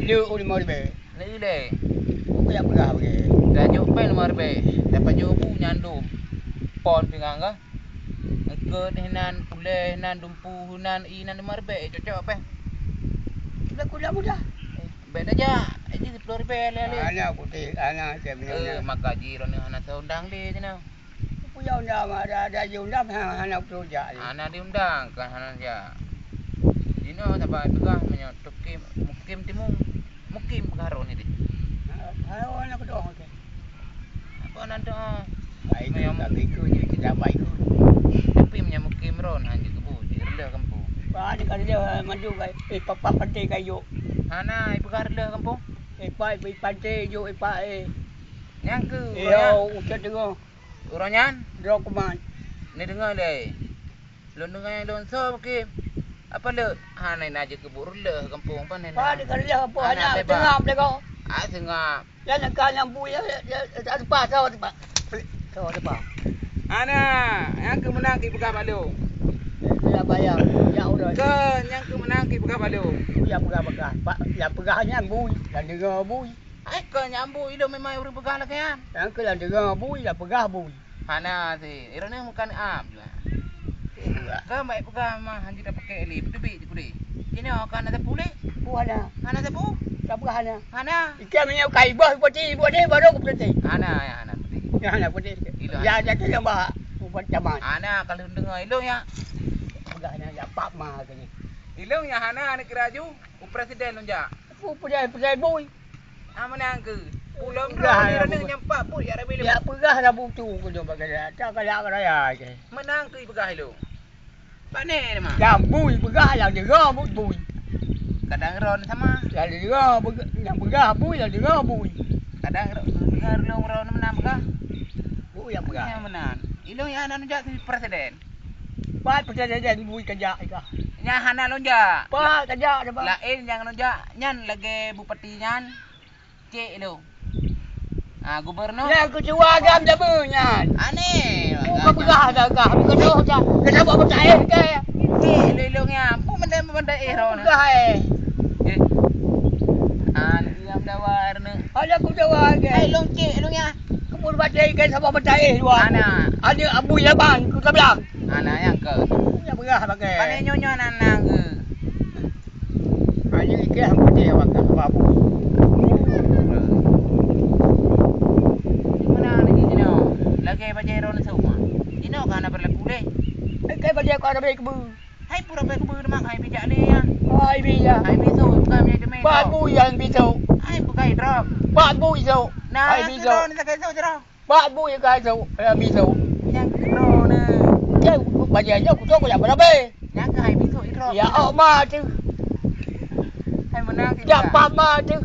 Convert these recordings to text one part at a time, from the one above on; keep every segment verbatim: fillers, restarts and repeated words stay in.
Lé u limong ribèe. Lé ilèe. Buku nyang peugah bagi. Tajok pèng limong ribèe. Dapat jok bu nyang dum. Pon pingang kah? Eungkôt hinan, ulèe hinan, dumpu hinan, ié hinan limong ribèe. Cocok pèng. Udah kuda mudah. Eh, bèk tajak. Jadi sepuluh ribèe lé-lé. Hana kutéh, hana cak Eh, maka ji droeneuh hana seundang lé jinoe. Peue ya undang, ada, ada ji undang, ha-, hana beutôi jak lé. Hana diundang, kan hana jak. Jinoe saban peugah meunyoe tukim, mukim timu, mukim peugah droeneuh deh. Ha, ha, hana keudong, okey. Apa nan tu? Baik, meunyoe tapi ikut je, kita baik ikut. Tapi meunyoe mukim droeneuh hana jeuet keubu, jeuet reuloh gampông. Ba, ni ka reuloh, maju ka, eh, papa pantai ka jok. Hana, ipeugah reuloh gampông. Eh, pa, eh, pantai jok, eh, pa, eh. Nyang keu Eh, uroe nyan. Oh, udah dengar. Uroe nyan? Droe kuman. Ni deungoe lé. Lôn deungoe lôn soe bukém. Apa le? Hana na jeuet keubu reuloh gampông, pane na? Pane ka reuloh gampông, Hana hana bebas. Seungab lé ko. Ah, seungab. Ya, nak ka nyang bui, ya, ya, ya, tak teupah, sawa teupah. Sawa teupah. Hana, nyang keu meunang ki peugah bak lôn. Ya, bayar. Ya, udah. Ke nyang keu meunang ki peugah bak lôn. Ya, peugah-peugah. Pak, ya, peugah nyan bui. Dan deungoe bui. Hai, keu nyang bui ilôn memang ureueng peugah lagèe nyan. Nyang keu nyang deungoe bui, nyang peugah bui. Hana sit, droeneuh meukan am jua. Iya. Keu baik peugah mah, hanjeuet tapakèk lé, beuteubiet jikudeh. Jinoe ka hana sapeue lé? Peue hana? Hana sapeue? Sapeue hana? Hana. Ikan minyeuk kai beuh putih, buat ni baru aku putih. Hana, ya, hana putih. Ya, hana putih. Ilôn Ya, hana. Jatuh yang bah, buat caman. Hana, kalau deungoe ilôn ya. Peugah hana, ya, pap mah keuh ni. Ilôn ya hana, aneuk kira ju, u presiden lôn jak. Aku putih, putih bui. Ah, meunang keuh. Ulôn Peugah droe ya, droeneuh peugah. Nyang pat buet ya Rabi lôn. Ya, peugah dah butu keu nyoe bak gata. Tak galak raya je. Meunang keuh peugah ilôn. Pane teuma. Nyang bui peugah, nyang deungoe bui, bui. Kadang droeneuh sama. Nyang deungoe peugah, nyang peugah bui, nyang deungoe bui. Kadang ro-, deungoe lôn droeneuh meunan peugah. Bui nyang peugah. Nyang meunan. Ilôn nyang hana jak si presiden. Pat presiden bui kajak ikah. Nyang hana lôn jak. Pat kajak coba. Laén nyang lôn jak, nyan lagèe bupati nyan. Cek ilôn. Ah, gubernur. Nyang keucewa agam jameun nyan. Aneh. Bukan peugah gagah, bukan doh dah. Kenapa bertaéh ke? Cek ilôn-ilôn nyan. Pun benda-benda eh roh ni. Peugah eh. Eh. Ah, ni ngam dawa ni. Ada ku dawa ke? Hai, ilôn cek ilôn nyan. Kebun batai ke sama bertaéh dua. Ana. Ada Abu Yaman, ku sebelah. Ana nyang ke. Nyang peugah pakai. Pane nyoe-nyoe nan-nan ke? Aneuk ikeh hana putih awak ka babu. Di mana lagi jinoe? Lagèe bajèe droeneuh seuh mah. Jinoe ka hana berlaku lé. Ikeh bajèe ka hana bri keubeue. Hai pura bri keubeue mak hai bijak lé ya. Hai bijak. Hai bisu bukan meunyo jeumet. Babu yang bisu. Hai bukai drop. Babu isu. Nah, hai bisu. Droeneuh sakét seuh jroh. Pat bui ka sôk, eh, misôk. Nyang keudroe na. Nyang bajèe nyoe kucok jak berabe. Nyang keuhai misôk idroe. Ya, ôk ma teuh. Hai meunang kita. Jak pat ma teuh.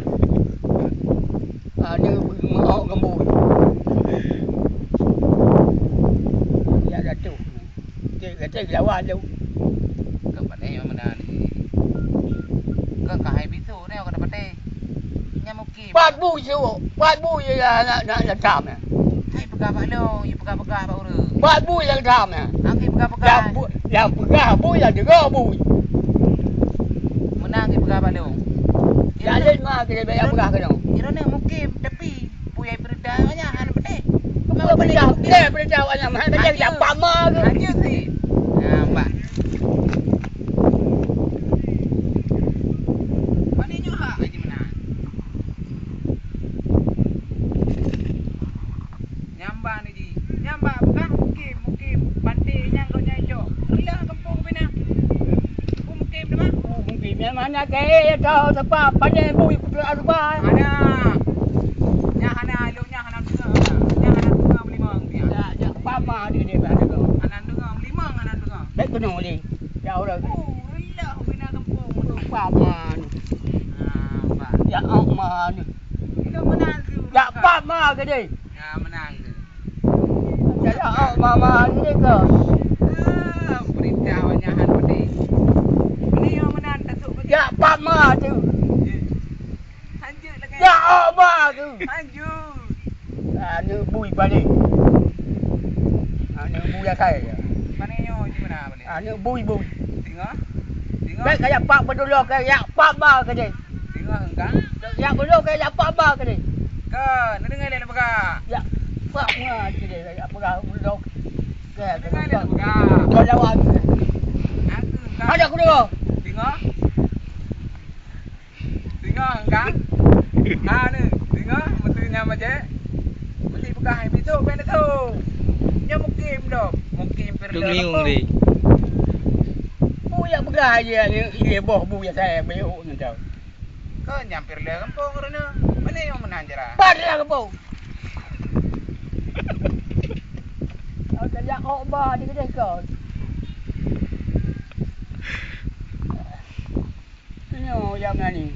Ada meu'ok gembui. Ya, jatuh. Cek, cek lawan tu. Kau pandai yang mana ni? Kau kahai bisu ni, kau dapat eh. Nyamuk Pat bui sôk, pat bui ya nak, nak, nak tam ya. Hai peugah bak lôn, ya peugah-peugah bak ureueng. Pat bui yang tam ya. Aki peugah-peugah. Yang bu-, yang peugah bui, yang dengar bui. Meunang ki peugah bak lôn. Ya, lain mah kita bayar peugah kena. Kira ni mungkin, tapi bui yang berita banyak, hana pedih. Kau berita, eh, berita banyak, hana pedih, dapat mah ke? Hanya sih. Nampak. Pane nyoe hak Haji Meunan. Nyamba ni ji. Nyamba bukan mukim, mukim. Pantai nyang kau nyai cok. Rilah kampung pina. Ku mukim tu mah. Ku mukim. Nyang mana ke ya tau sebab panjang bui putus asa. Ada. Nyang hana, ilung nyang hana dengar. Nyang hana dengar melimang dia. Ya, ya, pama dia, dia hana dengar. Hana dengar melimang, hana dengar. Baik kena ni. Ya Allah. Oh, rilah pina kampung. Pama ni. Ah, Pak. Ya Allah ni. Ilung Meunan tu. Ya, pama ke dia? Ya, Meunan tu. Ya, ya, oh, mama ni ke? Ah, perintah banyak han pedih. Ni yang Meunan tak sok. Ya, pama tu. Hanjeuet lagèe. Ya, oh, ma tu. Hanjeuet. Aneuk bui paléh. Aneuk bui asai. Pane nyoe di mana paléh? Aneuk bui, bui. Singoh? Singoh? Baik kaya pak beudulok kaya pak ba ke dia. Singoh engkang? Bodoh ke jak pak ba ke ni? Ka, neudeungoe lé peugah. Jak pak ma ke ni, jak peugah bodoh. Ke, ke, neudeungoe lé peugah. Kau lawan. Aku ka. Ada aku dengar. Dengar? Singoh engkang. Ha ni, singoh meuteunyan bajèe. Meusti peugah hai bisok bèk neusok. Nyoe mukim dok. Mukim peureulèe. Dua minggu kampung. Deh. Bu jak peugah aja ni, ié boh bu jak saya bayok nyoe tau. Kau nyang peureulèe kampung ureueng nyoe. Mana nyang meunan jera? Pat lah kampung. Kau tajak kok ba di kedai kau. Nyoe jamén ni.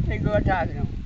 Tiga tak nyoe.